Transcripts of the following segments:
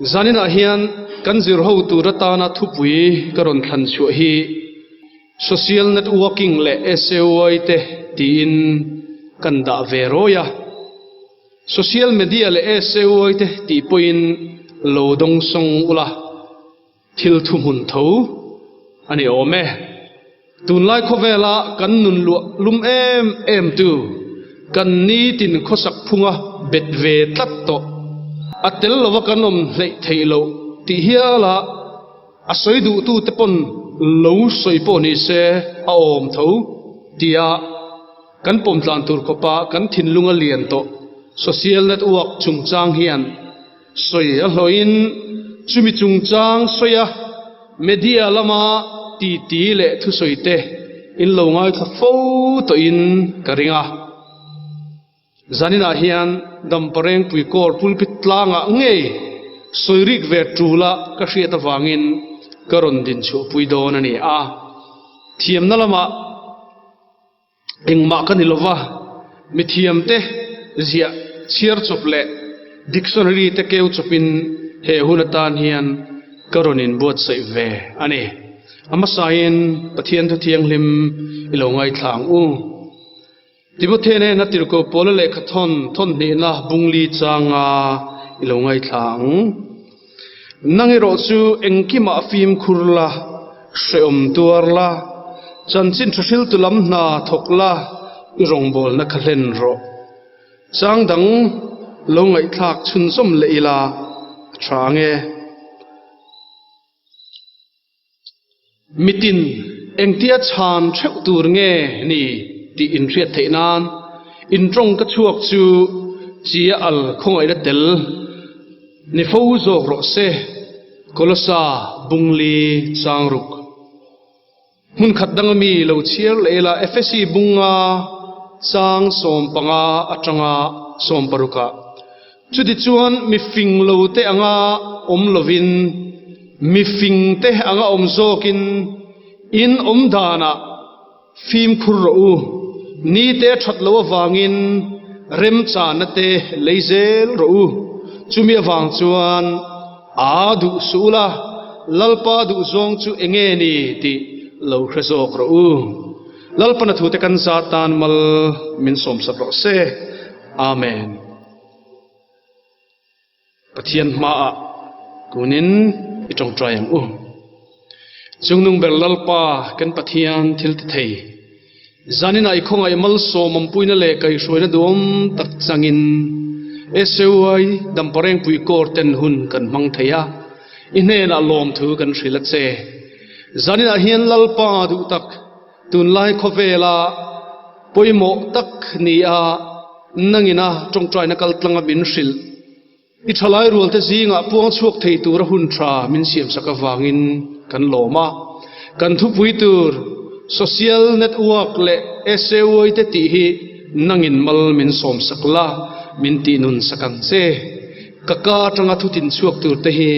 Zaninah hian kan zirho tur atana thupui ka rawn thlan chhuah hi Social Networking leh SAY te tiin kan dah ve rawi a. Social Media leh SAY te tih pawhin lo dawngsawng ula. Thil thuhmun tho a ni awm e. Tunlai khawvela kan nun luah lum em em tu, kan nitin khawsak phunga bet ve tlat tawh, a tel lova kan awm hleih theih loh tih hiala a sawi duhtute pawn lo sawi pawh ni se a awm tho tia kan pawmtlan tur khawpa kan thinlunga lian tawh social network chungchang hian Sawi a hlawhin chumi chungchang sawi a, media lama titi leh thusawi te in lo ngaithla fo tawhin ka ring a. Zaninah hian Damparengpui Corps pulpit tlangah ngei sawi rik ve tula ka hriat avangin ka rawn dinchhuahpui dawn a ni a. Thiamna lamah. Engmah ka ni lova, mithiamte ziah chhiar chawp leh dictionary te keu chawpin he hun atan hian ka rawn inbuatsaih ve a ni. A hmasain Pathian Thu Thianghlim i lo ngaithla ang u. Timothea hnena tirhkoh Paula lehkha thawn thawn hnihna bungli changa i lo ngaithla ang. Nang erawh chu engkimah fimkhur la, hrehawm tuar la, chanchin tha hriltu lam hna thawk la, i rawngbawlna kha hlen rawh. Chang dang lo ngaihthlak chhunzawm leh ila a tha ang e. Mitin engtia chhan theuh tur nge ni tih inhriat theih nan in tawng ka chhuak chu chia al khawngaihna tel ni fo zawk rawh se, Kolosa bungli changruk. Hmun khat danga mi lo chhiar leh ila Efesi bunga chang 15 atanga 16 ah. Chutichuan mi fing lo te anga awm lovin mi fing te anga awm zawkin in awm danah fimkhur rawh u. Ni te that lo avangin remchana te lei zel rawh u. Chumi avang chuan A duh suh ula, Lalpa duh zawng chu enge ni tih lo hre zawk rawh u. Lalpana thute kan za tan mal min sawmsak rawh se. Amen. Pathian hmaah kunin i tawngtai ang u. Chungnung ber Lalpa kan Pathian thil ti thei. Zaninah i khawngaih malsawm awmpuina leh kaihhruaina duhawm tak changin SUI Damparengpui Corps ten hun kan hmang thei a, i hnenah lawmthu kan hrilh a che. Zaninah hian Lalpa duh tak tunlai khawvela pawimawh tak ni a nangina tawngtaina kaltlanga min hrilh. I thalai rualte zingah puang chhuak thei tura hun tha min siamsak avangin kan lawm a. Kan thupui tur Social Network leh SAY te tih hi nangin mal min sawmsak la, min tih nun sak ang che. Ka ka atanga thutin chhuak tur te hi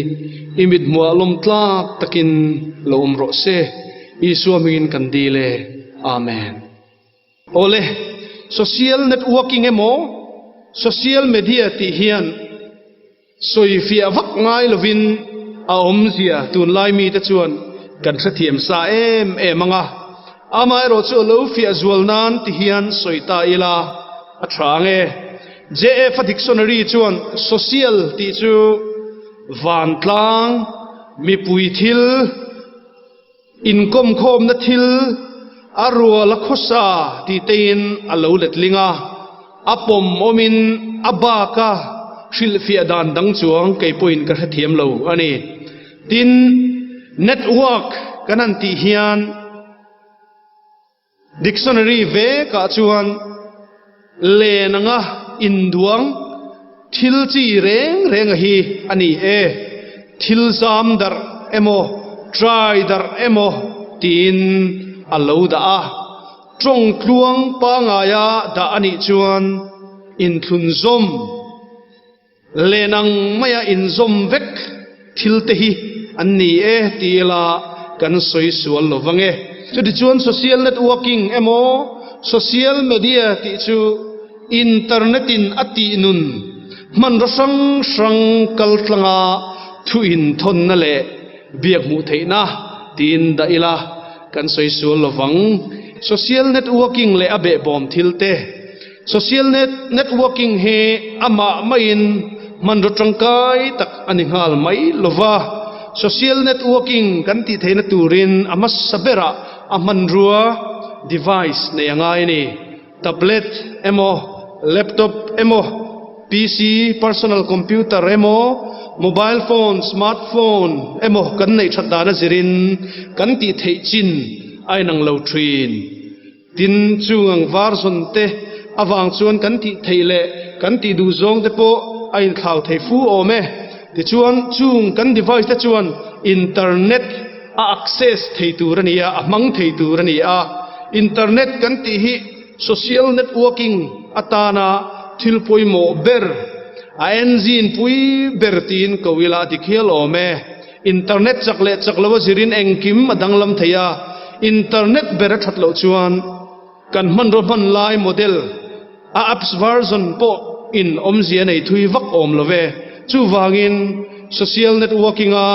i mithmuah lawm tlak takin lo awm rawh se. Isua hmingin kan dil e. Amen. Awle, social networking emaw social media tih hian sawifiah vak ngai lovin a awmzia tunlai mite chuan kan hrethiam sa em em ang a. Amaherawh chu a lo fiah zual nan ti hian sawi ta ila a tha ang e. JF a dictionary chuan social tih chu vantlang, mipui thil, Inkawmkhawmna thil a rual a khawsa tih tein a lo letling a, a pawm awmin a bak a hrilhfiah dan dang chuang kei pawhin ka hrethiam lo a ni. Tin, network kan han tih hian Dictionary vekah chuan len anga induang thil chi reng reng a hi a ni e, thil zam darh emaw, trai darh emaw tiin a lo dah a. Tawng tluang pangaia dah a nih chuan inthlunzawm Len ang maia inzawm vek thil te hi an ni e ti ila kan sawi sual lo vang e. Chutichuan social networking emaw social media tih chu internet in a tih nun hmanraw hrang hrang kal tlanga Thu inthawnna leh biak hmuh theihna tiin dah ila kan sawi sual lovang. Social networking leh a behbawm thil te. Social networking hi amah maiin hmanraw tangkai tak a ni nghal mai lova. Social networking kan tih theihna turin a hmasa berah a hmanrua, device, nei a ngai a ni. Tablet emaw, laptop emaw, PC, personal computer, emaw, mobile phone, smartphone, emaw kan neih that dan a zirin kan tih theih chin a inang lo thin. Tin, chung ang version te avang chuan kan tih theih leh kan tih duh zawng te pawh a inthlau thei fu awm e. Tichuan, chung kan device te chuan internet a access thei tur a ni a, a hmang thei tur a ni a. Internet kan tih hi social networking atana thil pawimawh ber, a engine pui ber tiin ko ila a ti khial awm e. Internet chak leh chak lo a zirin engkim a danglam thei a, internet ber a that loh chuan kan hmanraw hman lai model, a apps version pawh in awmzia nei thui vak awm lo ve. Chuvangin social networking a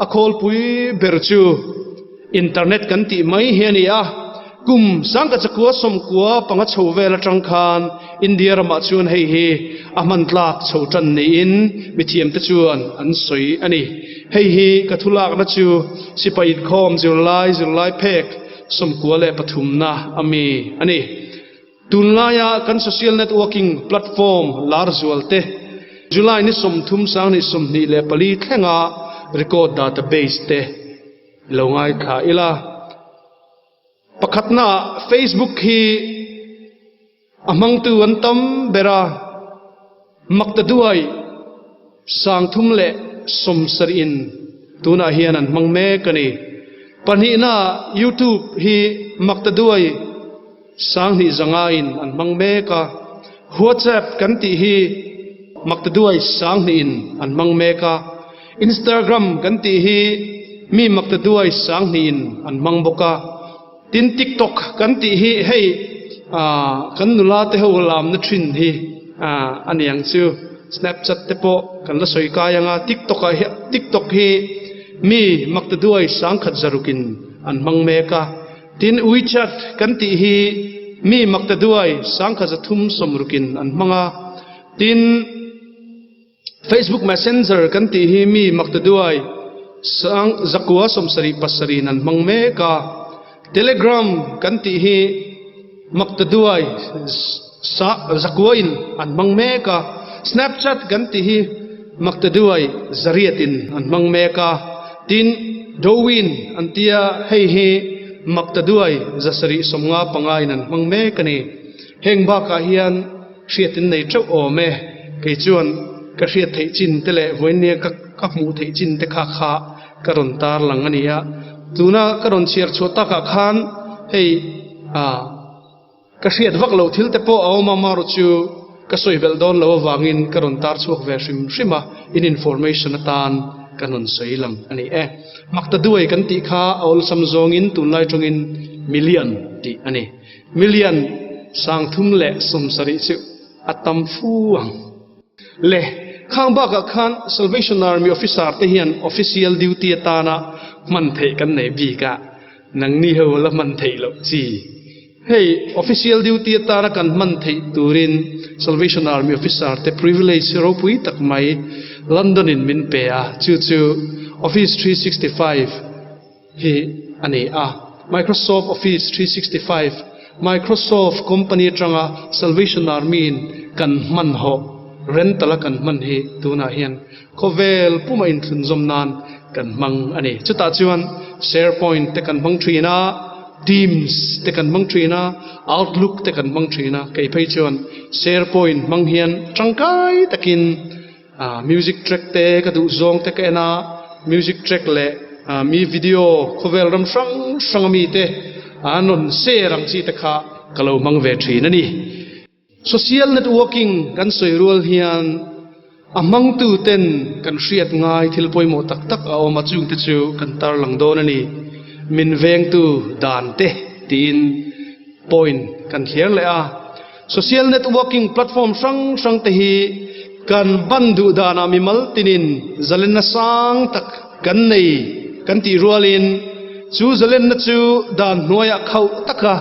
a khawlpui ber chu internet kan tih mai hi a ni a. Kum sangkachakua sawmkua panga chho vel atang khan India ramah chuan hei hi a hman tlak chho tan niin mithiamte chuan an sawi a ni. Hei hi ka thulakna chu sipai inkhawm zirlai zirlai phek 93na a mi a ni. Tunlaia kan social networking platform lar zual te July ni 30 2024 thlenga record database te lo ngaithla ila. Pakhatna Facebook hi a hmangtu an tam ber a, maktaduai 370 in tunah hian an hmang mek a ni. Pahnihna YouTube hi maktaduai 2500 in an hmang mek a, WhatsApp kan tih hi maktaduai 2000 in an hmang mek a, Instagram kan tih hi mi maktaduai 2000 in an hmang bawk a, tin TikTok kan tih hi hei kan nula te ho lamna thin hi a ni ang chu. Snapchat te pawh kan la sawi kai ang a, TikTok ah hian TikTok hi mi maktaduai 1600 in an hmang mek a, tin WeChat kan tih hi mi maktaduai 1360 in an hmang a, tin Facebook Messenger kan tih hi mi maktaduai 977 in an hmang mek a, Telegram kan tih hi maktaduai 900 in an hmang mek a, Snapchat kan tih hi maktaduai 800 in an hmang mek a, tin Douyin an tia hei hi maktaduai 755 in an hmang mek a ni. Heng bakah hian hriatin nei teuh awm e, kei chuan ka hriat theih chin te leh vawinia ka ka hmuh theih chin te kha kha ka rawn tar lang a ni a. Tuna ka rawn chhiar chhuah takah khan hei ah ka hriat vak loh thil te pawh a awm a, amaherawh chu ka sawi belh dawn lo avangin ka rawn tar chhuak ve hrim hrim a, in information atan ka rawn sawi lang a ni e. Maktaduai kan tih kha a awlsam zawngin tunlai tawngin million tih a ni. Million 370 chu a tam fu ang. Le, khang bakah khan Salvation Army officer te hian official duty atana hman theih kan nei bik a, nangni ho la hman theih loh chi. Hei, official duty atana kan hman theih turin Salvation Army officer te privilege ropui tak mai London in min pe a, chu chu Office 365 hi a ni a. Microsoft Office 365, Microsoft company atanga Salvation Army in kan hman hawh rental a kan hman hi tunah hian khawvel puma inthlunzawm nan kan hmang a ni. Chutah chuan SharePoint te kan hmang thin a, Teams te kan hmang thin a, Outlook te kan hmang thin a. Kei phei chuan SharePoint hmang hian tangkai takin Music track te ka duh zawng te ka en a, music track leh mi video khawvel ram hrang hrang ami te an rawn share ang chi te kha ka lo hmang ve thin a ni. Social networking kan sawi rual hian a hmangtu ten kan hriat ngai thil pawimawh tak tak a awm a, chung te chu kan tarlang dawn a ni. Min vengtu dan te tiin point kan thler leh a. Social networking platform hrang hrang te hi Kan ban duh danah mimal tinin zalenna sang tak kan nei kan tih rualin chu zalenna chu dan hnuaiah khauh taka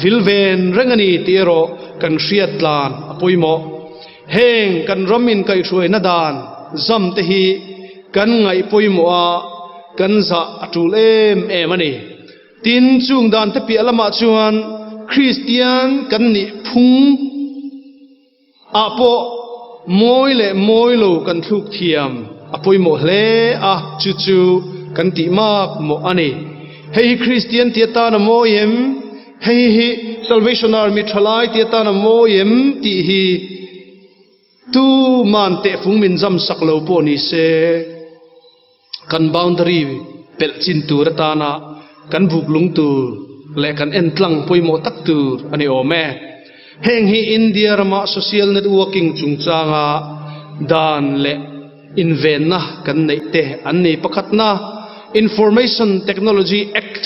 vil ven reng a ni tih erawh kan hriat tlan a pawimawh. Heng kan ram inkaihhruaina dan zam te hi kan ngaih pawimawh a, kan zah a tul em em a ni. Tin, chung dan te piah lamah chuan Kristian kan nih phung ah pawh mawi leh mawi lo kan thluk thiam a pawimawh hle a, chu chu kan tih mak mawh a ni. Hei hi Kristian ti atan a mawi em? Hei hi Salvation Army thalai ti atan a mawi em? tih hi tuman tehfung min zam sak lo pawh ni se, kan boundary pelh chin tur atana kan buk lung tur leh kan en tlang pawimawh tak tur a ni awm e. Heng hi India rama social networking chungchanga dan leh invenna kan neih te an ni. Pakhatna, Information Technology Act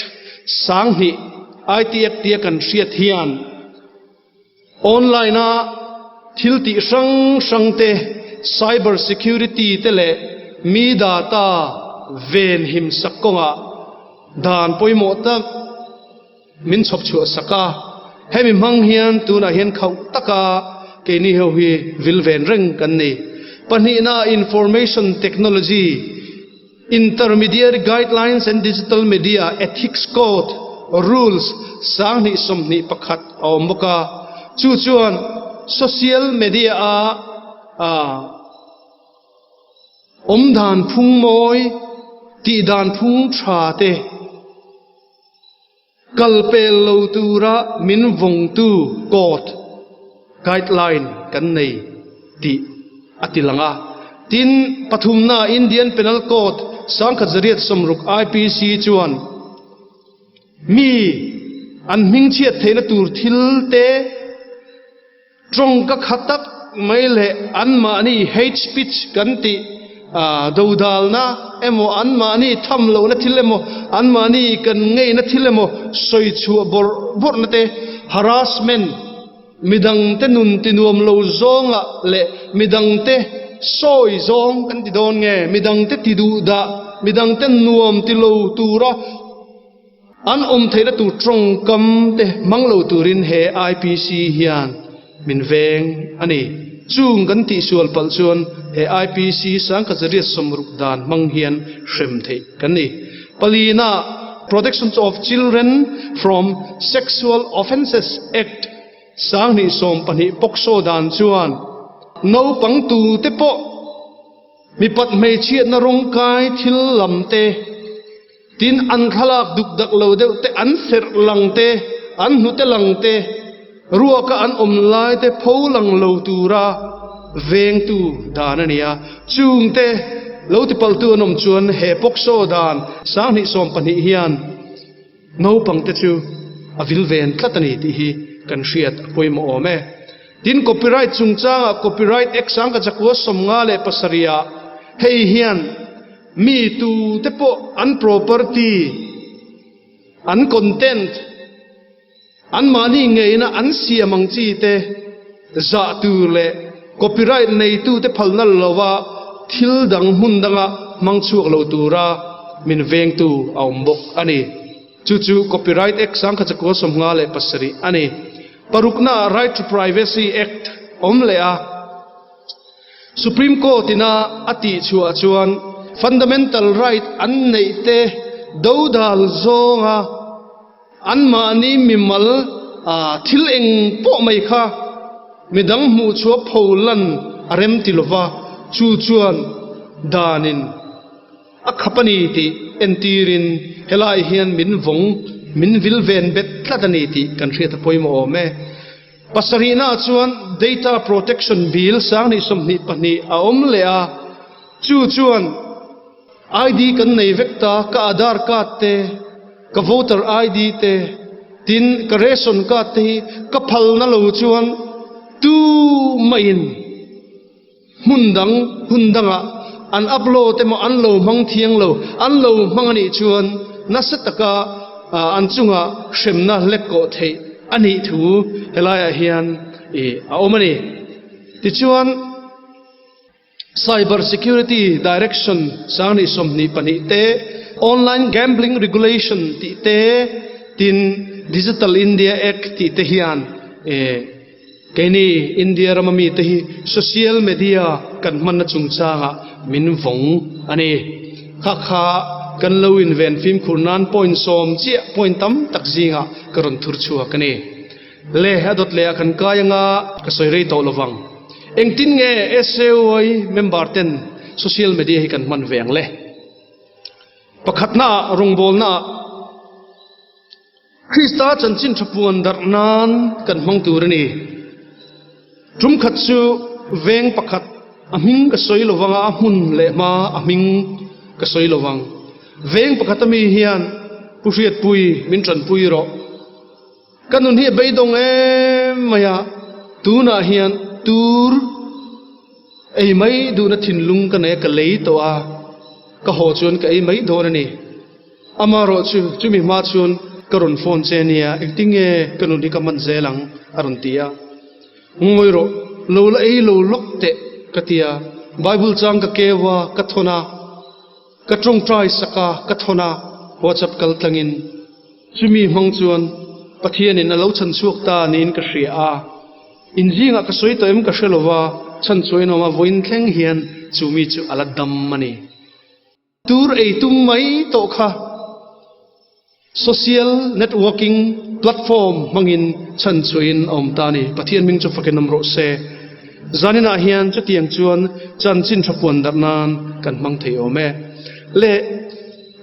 2000, IT Act tia kan hriat hian, Online-a thil tih hrang hrang te, cyber security te leh mi data ven him sak kawngah dan pawimawh tak min chhawp chhuah sak a. Hemi hmang hian tunah hian khauh taka keini ho hi vil ven reng kan ni. Pahnihna, Information Technology Intermediary Guidelines and Digital Media Ethics Code Rules 2021 a awm bawk a, chu chuan social media a awm dan phung mawi, tih dan phung tha te Kal pel lo tura min vawngtu code, guideline, kan nei tih a ti lang a. Tin, pathumna Indian Penal Code 1860 IPC chuan mi an hmingchhiat theihna tur thil te, Tawngka kha tak mai leh anmahni hate speech kan tih dodalna emaw, anmahni tham lohna thil emaw, anmahni kan ngeina thil emaw sawi chhuah bawrh bawrhna te, harassment, midangte nun tinuam lo zawngah leh midangte sawi zawng kan ti dawn nge, midangte ti duh dah, midangte nuam ti lo tura, An awm theihna tur tawngkam te hmang lo turin he IPC hian min veng a ni. Chung kan tihsual palh chuan he IPC 1860 dan hmang hian hrem theih kan ni. Palina, Protection of Children from Sexual Offences Act 2012 POCSO dan chuan naupang tute pawh mipat hmeichhiatna rawngkai thil lam te, Tin, an thlalak duk dak lo deuh te, an serh lang te, an hnute lang te, ruaka an awm lai te pho lang lo tura vengtu dan a ni a. Chungte lo tipaltu an awm chuan he POCSO dan 2012 hian naupangte chu a vil ven tlat a ni tih hi kan hriat a pawimawh awm e. Tin, copyright chungchangah Copyright Act 1957 ah hei hian, Mi tute pawh an property, an content, anmahni ngeina an siam ang chi te zah tur leh copyright neitute phalna lova thil dang hmun danga hmang chhuak lo tura min vengtu a awm bawk a ni. Chu chu Copyright Act 1957 a ni. Parukna Right to Privacy Act awm leh a. Supreme Court ina a tih chhuah chuan fundamental right an neih te dodal zawnga anmahni mimal thil eng pawh mai kha midang hmuh chhuah pho lan a rem ti lova, chu chuan danin a khap a ni tih entirin helai hian min vawng, min vil ven bet tlat a ni tih kan hriat a pawimawh awm e. Pasarihnaah chuan Data Protection Bill 2022 a awm leh a, chu chuan ID kan nei vek ta, ka Aadhaar card te, ka voter ID te, tin ka ration card te hi ka phalna lo chuan tu mahin hmun dang hun dangah an upload emaw an lo hmang thiang lo, an lo hmang a nih chuan nasa taka an chungah hremna lek kawh theih a nih thu helaiah hian a awm a ni. Tichuan. Cyber Security Direction 2022 te, Online Gambling Regulation tih te, tin Digital India Act tih te hian keini India rama mite hi social media kan hmanna chungchangah min vawng a ni. Kha kha kan lo inven fimkhur nan point sawm chiah point tam tak zingah ka rawn thur chhuak a ni. Le a dawt leh ah kan kai anga ka sawi rei tawh lovang. Engtin nge SAOI member ten social media hi kan hman ve ang le? Pakhatna ah rawngbawlna ah Krista chanchin tha puan darh nan kan hmang tur a ni. Tum khat chu veng pakhat a hming ka sawi lovang a, a hmun leh hma a hming ka sawi lovang. Veng pakhat ami hian Pu Hriatpui min tanpui rawh. Ka nun hi a beidawng em mai a, tunah hian tur ei mai duhna thinlung ka nei a, ka lei tawh a, ka haw chuan ka ei mai dawn a ni. Amaherawhchu chumi hma chuan ka rawn phone che nia, engtinge ka nun hi ka man zel ang a rawn ti a. Ngawi rawh, lo la ei lo lawk teh ka ti a, Bible chang ka keu a, ka thawn a. Ka tawngtai sak a, ka thawn a, WhatsApp kal tlangin. Chumi hmang chuan Pathianin a lo chhan chhuak ta niin ka hria a. In zingah ka sawi tawh em ka hre lo va, chhan chuan in awm a, vawiin thleng hian chu mi chu a la dam a ni. Tur ei tum mai tawh kha social networking platform hmangin chhan chuain a awm ta a ni. Pathian hming chu fakin awm rawh se. Zaninah hian chutiang chuan chanchin tha puan darh nan kan hmang thei awm e. Le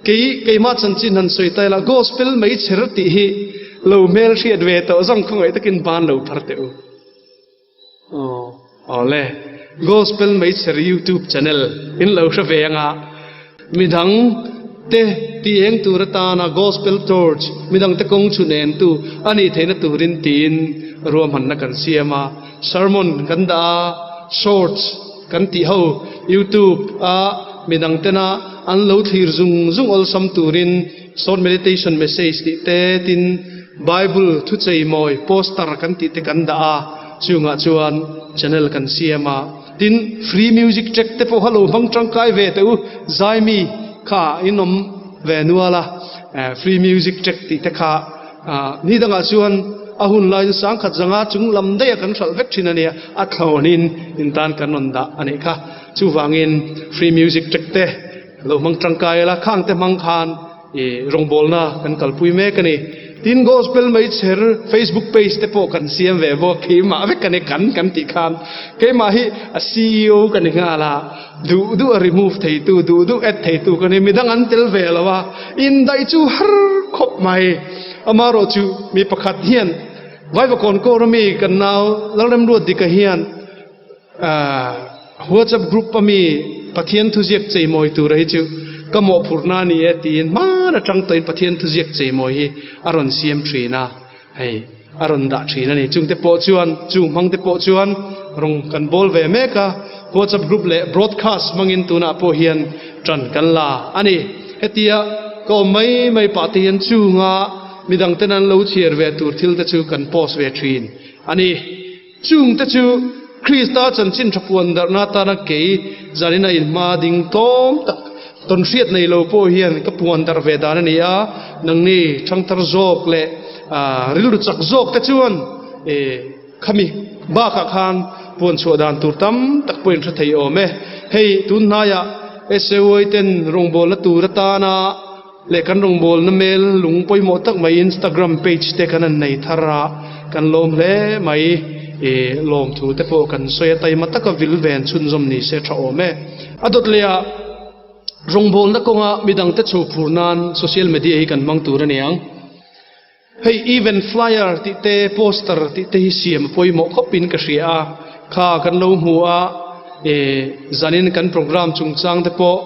kei keimah chanchin han sawi ta ila gospel mai chher tih hi lo hmel hriat ve tawh zawng khawngaih takin ban lo phar teh u. Aw awle Gospel Meichher YouTube channel in lo hre ve anga midang te ti eng tur atana Gospel Torch midang te kawng chhun en tu a nih theihna turin tiin ruahmanna kan siam a, sermon kan dah a, shorts kan tih ho YouTube a midang tena an lo thlir zung zung awlsam turin short meditation message tih te tin Bible thucheimawi poster kan tih te kan dah a, chungah chuan channel kan siam a, tin free music track te pawh kha lo hmang tangkai ve teh u, zaimi kha in awm ve nual a, free music track tih te kha ni dangah chuan a hun laiin sangkhat zanga chung lam daih a kan hralh vek thin a nia, a thlawnin in tan kan rawn dah a nih kha, chuvangin free music track te lo hmang tangkai ila, khang te hmang khan. I rawngbawlna kan kalpui mek a ni. Tin, Gospel Meichher Facebook page te pawh kan siam ve bawk. Keimah vek a ni kan kan tih khan keimah hi a ceo ka ni nghal a, duh duh a remove theitu, duh duh add theitu ka ni. Midang an tel ve lo a, indaih chu har khawp mai. Amaherawhchu mi pakhat hian Vaivakawn Kawr ami kan nau Lalremruatdika hian, WhatsApp group a mi Pathian thuziak cheimawi tura hi chu ka mawhphurhna a ni e tiin hman atang tawhin Pathian thuziak cheimawi hi a rawn siam thin a, hei a rawn dah thin a ni. Chungte pawh chuan chung hmangte pawh chuan rawng kan bawl ve mek a, WhatsApp group leh broadcast hmangin tunah pawh hian tan kan la a ni. Hetia ka awm mai mai pah te hian chunga midangten an lo chhiar ve tur thil te chu kan post ve thin a ni. Chungte chu Krista chanchin tha puan darhna atana kei zanin a inhma ding tlawm tak tawnhriat nei lo pawh hian ka puan darh ve dan a ni a, nangni thangthar zawk leh rilru chak zawk te chuan khami bakah khan puan chhuah dan tur tam tak pawh in hre thei awm e. Hei tun hnaiah SAUI ten rawngbawlna tur atana Leh kan rawngbawlna mail lung pawimawh tak mai Instagram page te kan han nei thar a, kan lawm hle mai. I lawmthu te pawh kan sawi a, taima taka vil ven chhunzawm ni se tha awm e. A dawt leh ah rawngbawlna kawnga midangte chho phur nan social media hi kan hmang tur a ni ang. Hei event flyer tih te poster tih te hi siam a pawimawh khawp in ka hria a, kha kan lo hmu a, e zanin kan program chungchang te pawh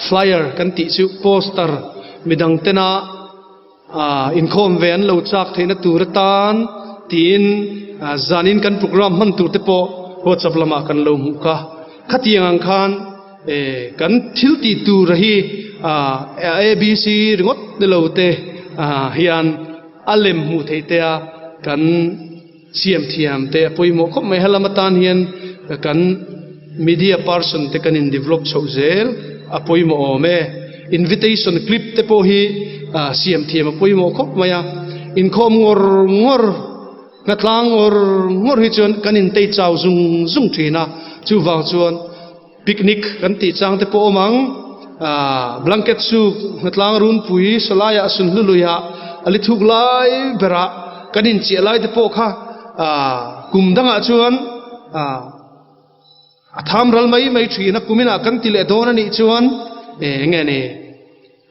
flyer kan tih chu poster midang tena inkhawm ve an lo chak theihna tur atan tiin zanin kan program hman tur te pawh WhatsApp lamah kan lo hmuh kha. Khatiang ang khan kan thil tih tur hi ABC ringawt ni lo te hian a lem hmuh theih te a kan siam thiam te a pawimawh khawp mai. Helam atan hian kan. Media person te kan in develop chhoh zel a pawimawh awm e. Invitation clip te pawh hi siam thiam a pawimawh khawp mai a. Inkhawm ngawr ngawr, hnatlang ngawr ngawr hi chuan kan intei chau zung zung thin a, chuvang chuan Picnic kan tih chang te pawh awm ang. Blanket suk, hnatlang runpui, sawlaiah sunhlu luiah a li thuk lai berah kan inchiah lai te pawh kha kum dangah chuan a tham ral mai mai thin a, kuminah kan ti leh dawn a nih chuan eng nge ni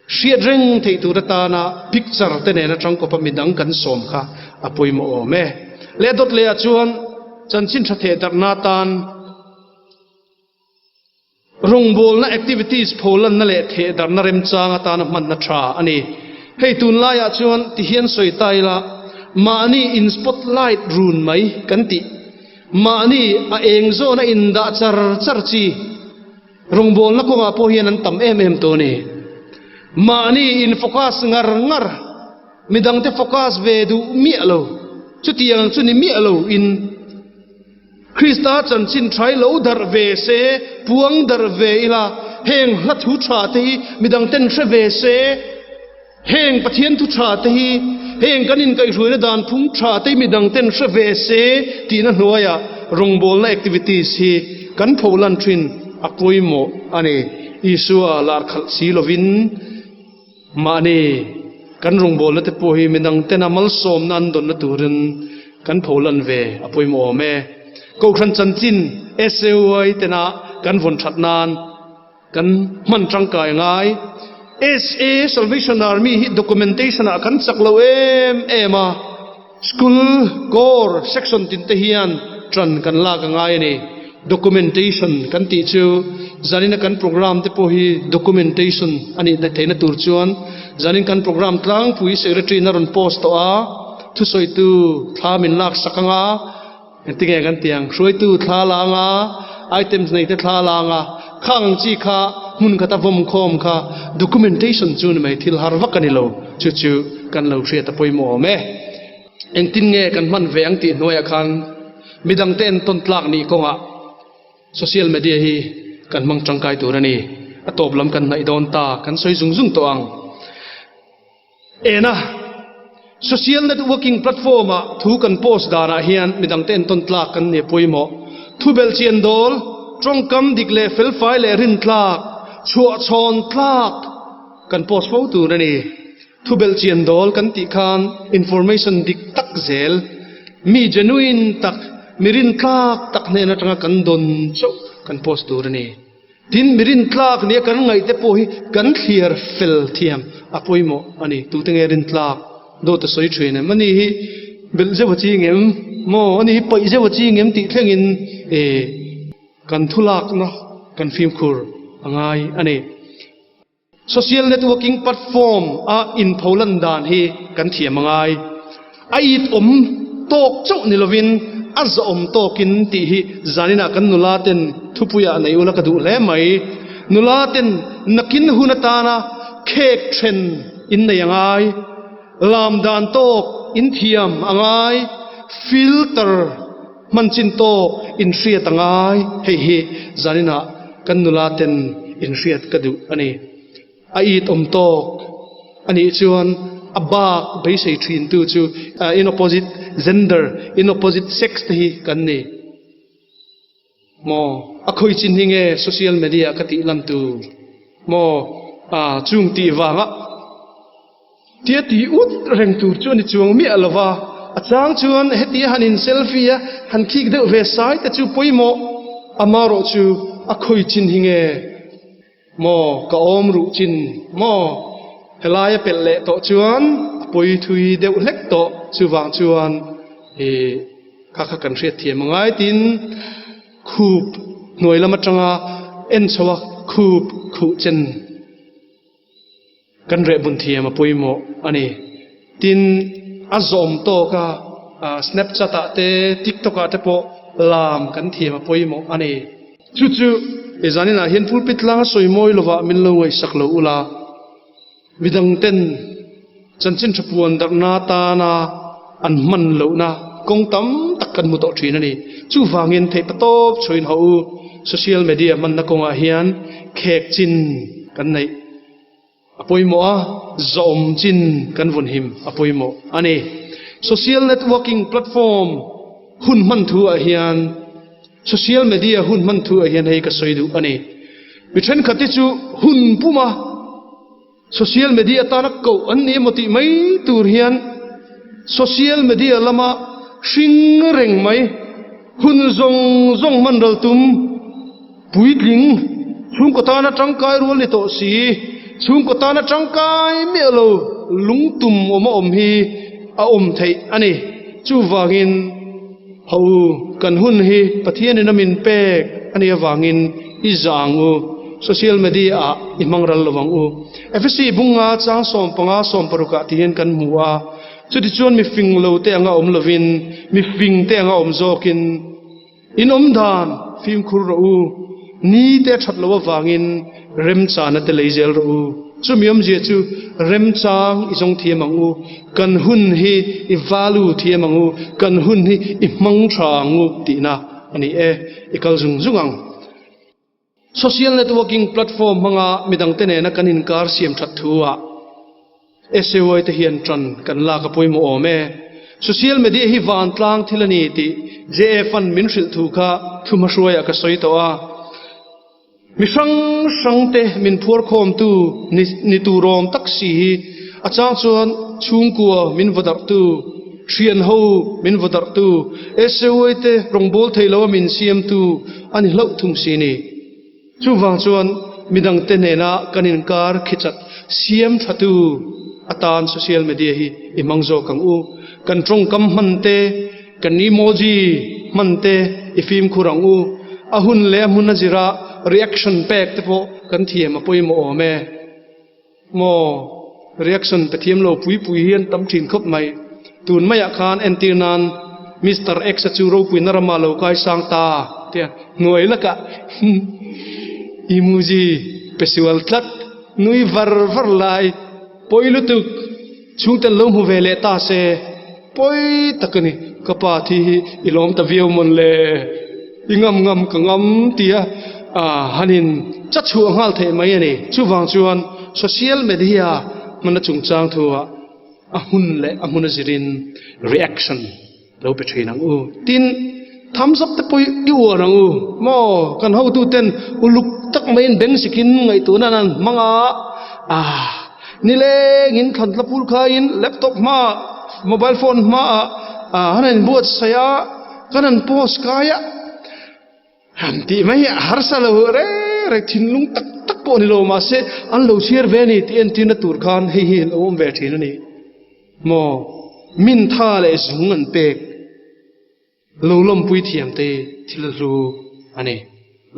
hriat reng theih tur atana picture te nen atang kawpa midang kan sawm kha a pawimawh awm e. Leh dawt lehah chuan chanchin tha theh darhna atan Rawngbawlna activities pholanna leh thehdarhna remchang atana hmanna tha a ni. Hei tunlaiah chuan ti hian sawi ta ila, mahni in spotlight run mai kan tih, mahni a eng zawna indah char char chi rawngbawlna kawngah pawh hian an tam em em tawh a ni. Mahni in focus ngar ngar, midangte focus ve duh miah lo, chutiang chu ni miah lo in, Krista chanchin ṭhai lo darh ve se, puang darh ve ila, heng hla thu ṭha te hi midang ten hre ve se, heng Pathian thu ṭha te hi, heng kan inkaihhruaina dan phung ṭha te hi midang ten hre ve se tihna hnuaiah rawngbawlna activities hi kan pholan ṭhin a pawimawh a ni. Isua lar khalh si lovin Mahni kan rawngbawlna te pawh hi midang tena malsawmna an dawnna turin kan pholan ve a pawimawh awm e. Kohhran chanchin SAY tena kan vawn that nan kan hman tangkai ngai. SA Salvation Army hi documentation ah kan chak lo em em a, School core section tin te hian tan kan lak a ngai a ni. Documentation kan tih chu zanina kan program te pawh hi documentation a nih theihna tur chuan zanin kan program tlangpui secretary in a rawn post tawh a, thusawitu thla min lak sak anga engtinge kan tih ang hruaitu thla la anga items nei te thla la anga khang ang chi kha hmun khata vawm khawm kha documentation chu ni mai thil har vak a ni lo chu chu kan lo hriat a pawimawh awm e. Engtin nge kan hman ve ang tih hnuaiah khan midangte entawn tlak nih kawngah social media hi kan hmang tangkai tur a ni. A tawp lam kan hnaih dawn ta, kan sawi zung zung tawh ang. Ena, social networking platform-ah thu kan post danah hian midangte entawn tlak kan ni pawimawh. Thu belhchian dawl, tawngkam dik leh felfai leh rintlak, chhuahchhawn tlak kan post fo tur a ni. Thu belhchian dawl kan tih khan information dik tak zel, mi genuine tak, mi rintlak tak hnen atanga kan dawn chauh kan post tur a ni. Tin, mi rintlak nia kan ngaih te pawh hi kan thliar fel thiam a pawimawh a ni. Tute nge rintlak? Dawt a sawi thin em? Ani hi belh zeuh a ching em? Maw? Ani hi paih zeuh a ching em tih thlengin e kan thulakna kan fimkhur a ngai a ni. Social networking platform a inpholan dan hi kan thiam a ngai. A it awm tawk chauh ni lovin a zahawm tawkin tih hi zaninah kan nula ten thupuiah nei ula ka duh hle mai. Nula ten nakin hun atana khek then in nei a ngai. Lam dan tawk in thiam a ngai. Filter Hman chin tawk in hriat a ngai, hei hi zaninah kan nula ten in hriat ka duh a ni. A it awm tawk a nih chuan a bak beisei thin tu chu in opposite gender, in opposite sex te hi kan ni maw? A khawi chin hi nge social media ka tih lan tur maw? Chung tih vanga. Tia ti ut reng tur chu a ni chuang miah lo va, a chang chuan hetia han in selfie a han khik deuh ve sai te chu pawimawh, amarawh chu a khawi chin hi nge maw ka awm ruh chin maw helai a pelh leh tawh chuan a pawi thui deuh hlek tawh chuvang chuan ih kha kha kan hriat thiam a ngai tin khup hnuai lam atanga en chho a khup khuh chen. Kan rehbun thiam a pawimawh a ni. Tin, a zawm tawk a, Snapchat ah te, TikTok ah te pawh lam kan thiam a pawimawh a ni. Chu chu i zaninah hian pulpit tlang a sawi mawi lovah min lo ngaihsak lo ula, midang ten chanchin tha puan darhna atana an hman lohna kawng tam tak kan hmu tawh thin a ni. Chuvangin theihpatawp chhuahin haw u. Social media hmanna kawngah hian khek chin kan neih a pawimawh a, zawm chin kan vunhim a pawimawh a ni. Social networking platform hun hman thu ah hian Social media hun hman thu ah hian hei ka sawi duh a ni. Mi thenkhat te chu hun puma Social media atana koh an ni emaw tih mai tur hian social media lama hring reng mai, hun zawng zawng hman ral tum, puitling, chhungkaw tana tangkai rual ni tawh si, chhungkaw tana tangkai miah lo lungtum awm a awm hi a awm theih a ni. Chuvangin ho u, kan hun hi Pathianin a min pek a nih avangin i zah ang u, social media ah i hmang ral lo ang u. Efesi bunga chang 15 16 ah tihian kan hmu a, chutichuan mi fing lo te anga awm lovin mi fing te anga awm zawkin in awm dan fimkhur rawh u, ni te a that loh avangin remchana te lei zel rawh u. Chumi awmzia chu remchang i zawng thiam ang u, kan hun hi i value thiam ang u, kan hun hi i hmang tha ang u tihna a ni e, i kal zung zung ang. Social networking platform hmanga midangte nena kan inkar siam that thu ah SAY te hian tan kan lak a pawimawh awm e. Social media hi vantlang thil a ni tih JA Fund min hrilh thu kha thuhmahruaiah ka sawi tawh a. Mi hrang hrang te min phuarkhawmtu ni ni turawm tak si hi a chang chuan chhungkua min va darhtu, thianho min va darhtu, SAY te rawngbâwl thei loa min siamtu a ni hlauh thung si ni. Chuvang chuan midangte nena kan inkar khichat siam thatu atan social media hi i hmang zawk ang u. Kan tawngkam hman te, kan emoji hman te i fimkhur ang u. A hun leh a hmun a zira reaction pek te pawh kan thiam a pawimawh awm e. Maw reaction pe thiam lo pui pui hi an tam thin khawp mai. Tun maiah khan entir nan Mister X a chu ropui na rama lo kai sang ta tia hnuai lakah emoji pe sual tlat nui var var lai pawi lutuk chhungten lo hmu ve leh ta se pawi tak a ni. Ka pa thi hi i lawm ta viau mawn le i ngam ngam ka ngam tia hanin cha chhuah nghal theih mai a ni. Chuvang chuan social media hmana chungchang thuah a hmun leh a hmun a zirin reaction lo pe thin ang u. Tin, thumbs up te pawh i uar ang u. Maw kan hotuten uluk tak maiin beng sikin ngaihtuahna an hmang a, ah nilengin thlan tla pul khaiin laptop hmaah mobile phone hmaah han inbuatsaih a, kan han post kai a. Han tih mai a harsa lo reng reng thinlung tak tak pawh ni lo mahse an lo chhiar ve a ni tih entirna tur khan hei hi lo awm ve thin a ni. Maw min tha leh zung an pek lo lawmpui thiam te thil hlu a ni.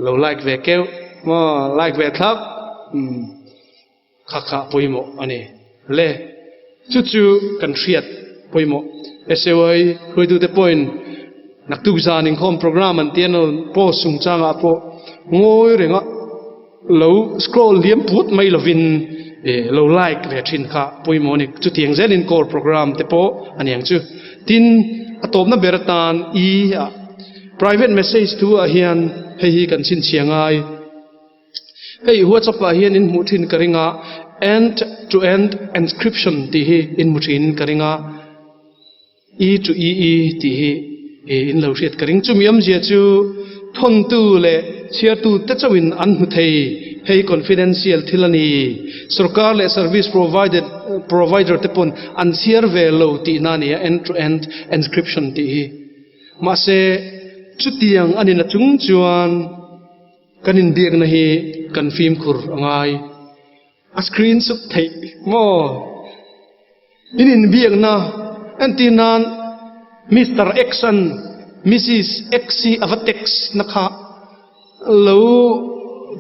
Lo like ve keuh maw like ve thlap umm kha kha pawimawh a ni. Le chu chu kan hriat pawimawh. SAY hruaitute pawhin naktuk zan inkhawm program an tia nawn post chungchangah pawh ngawi renga lo scroll liam put mai lovin lo like ve thin kha pawimawh a ni. Chutiang zelin core program te pawh a ni ang chu. Tin, a tawpna ber atan i ah private message thu ah hian hei hi kan chhinchhiah ngai. Hei WhatsApp ah hian in hmuh thin ka ring a, end to end encryption tih hi in hmu thin ka ring a, E to EE tih hi in lo hriat ka ring. Chumi awmzia chu thawntu leh chhiartu te chauhin an hmu thei, hei confidential thil a ni. Sorkar leh service provided provider te pawn an chhiar ve lo tihna a ni a, end to end encryption tih hi. Mahse chutiang a nina chung chuan Kan inbiakna hi kan fimkhur a ngai. A screen sut theih maw? In inbiakna entir nan Mister X an Missis X hi a va text na kha lo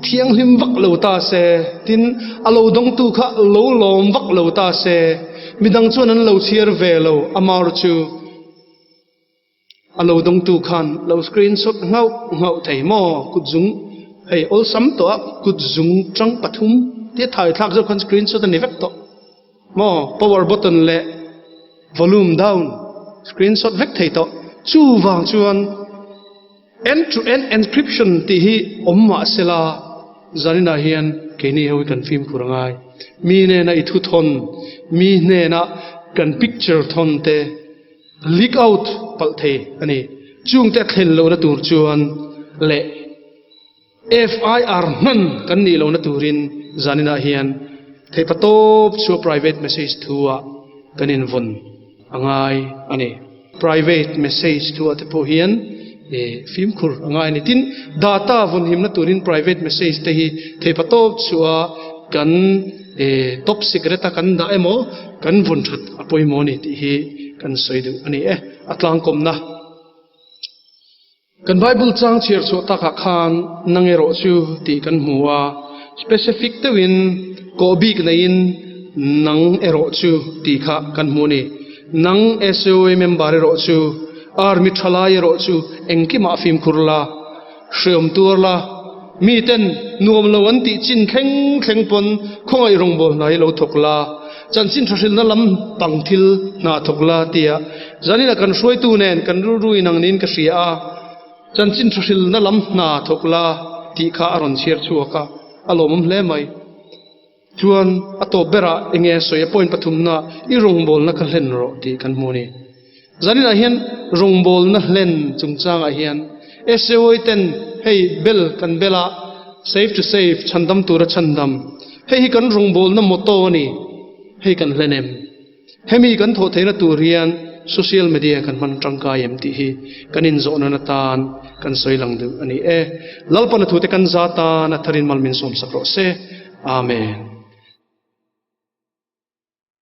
thianghlim vak lo ta se, tin a lo dawngtu kha lo lawm vak lo ta se, midang chuan an lo chhiar ve lo amar chu. A lo dawngtu khan lo screenshot nghauh nghauh thei maw? Kut zung hei awlsam tawh a, kut zung tang pathum tia thai thlak zawk khan screenshot a ni vek tawh maw? Power button leh volume down screenshot vek thei tawh. Chuvang chuan. End to end encryption tih hi awm mah sela zaninah hian keini ho hi kan fimkhur a ngai. Mi hnena i thu thawn, mi hnena kan picture thawn te leak out palh thei a ni. Chungte a thlen lohna tur chuan leh FIR hman kan nih lohna turin zaninah hian theihpatawp chu private message thu ah kan invawn a ngai a ni. Private message thu ah te pawh hian fimkhur a ngai a ni. Tin, data vawnhimna turin private message te hi theihpatawp chu a kan top secret a kan dah emaw kan vawn that a pawimawh a ni tih hi kan sawi deuh a ni e. A tlangkawmna. Kan Bible chang chhiar chhuah takah khan nang erawh chu tih kan hmu a, specific deuhin kawh bik neiin nang erawh chu tih kha kan hmu a ni. Nang SOA member erawh chu, Army thalai erawh chu engkimah fimkhur la, hreawm tuar la, miten nuam lo an tih chin thleng thleng pawn khawngaih rawngbâwl hna hi lo thawk la, chanchin thahrilna lam pang thil hna thawk la tia Zanina kan hruaitu nen kan rilru in ang niin ka hria a, chanchin thahrilna lam hna thawk la tih kha a rawn chhiar chhuak a, a lawmawm hle mai. Chuan a tawp berah enge a sawi a point pathumna i rawngbawlna kha hlen rawh tih kan hmu a ni. Zaninah hian rawngbawlna hlen chungchangah hian SAOI ten hei bel kan bel a, save to save, chhandam tura chhandam, hei hi kan rawngbawlna motto a ni, hei kan hlen em? Hemi kan thawh theihna tur hian social media kan hman tangkai em tih hi kan inzawhna atan kan sawi lang deuh a ni e. Lalpana thute kan za tan a tharin mal min sawmsak rawh se. Amen.